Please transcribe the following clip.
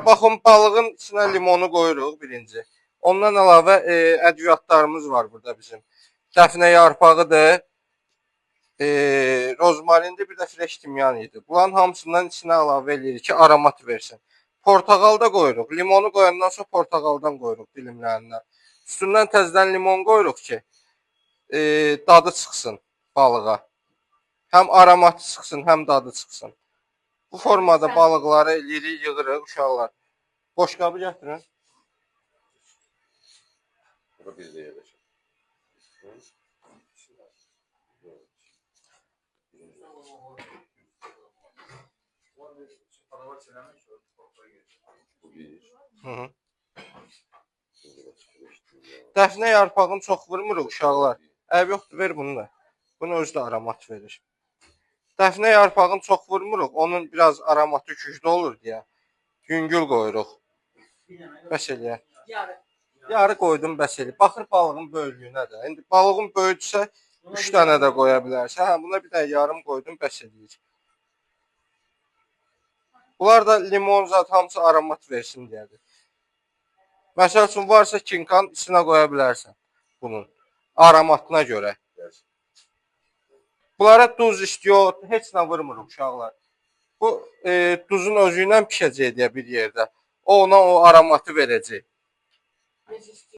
Baxın, balığın içinə limonu qoyuruq birinci. Ondan əlavə ədviyyatlarımız var burada bizim. Dəfnə yarpağıdır, rozmarindir, bir də fresh timyan idi. Bunların hamısından içinə əlavə eləyirik ki, aromat versin. Portağal da qoyuruq. Limonu qoyandan sonra portağaldan qoyuruq dilimlərindən. Üstündən təzədən limon qoyuruq ki, dadı çıxsın balığa. Həm aromatı çıxsın, həm dadı çıxsın. Bu formada balıqları eləyirik, yığırıq uşaqlar. Boşqabı gətirin. Bura bir də yerləşir. Bu bir. Hı -hı. İkinci də fresh timyan. Dəfnə yarpağını çox vurmuruq uşaqlar. Əb yoxdur, ver bunu da. Bunu özü də aromat verir. Dəfnə yarpağını çox vurmuruq. Onun biraz aromatı güclü olur deyə. Yüngül qoyuruq. Bəs eləyər. Yarı. Yarı qoydum, bəs eləyir. Baxır balığın böyüklüyünə də. İndi balığın böyüksə 3 dənə də qoya bilərsən. Hə, buna bir dənə yarım qoydum, bəs eləyir. Bunlar da limon zat hamısı aromat versin deyədir. Məsəl üçün varsa kinkan içinə qoya bilərsən bunun aromatına görə. Gəlsin. Bunlara duz istiyor, heç nə vurmuruq uşaqlar. Bu duzun özü ilə pişəcək deyə bir yerdə. O ona o aromatı verəcək. Necə istəyir?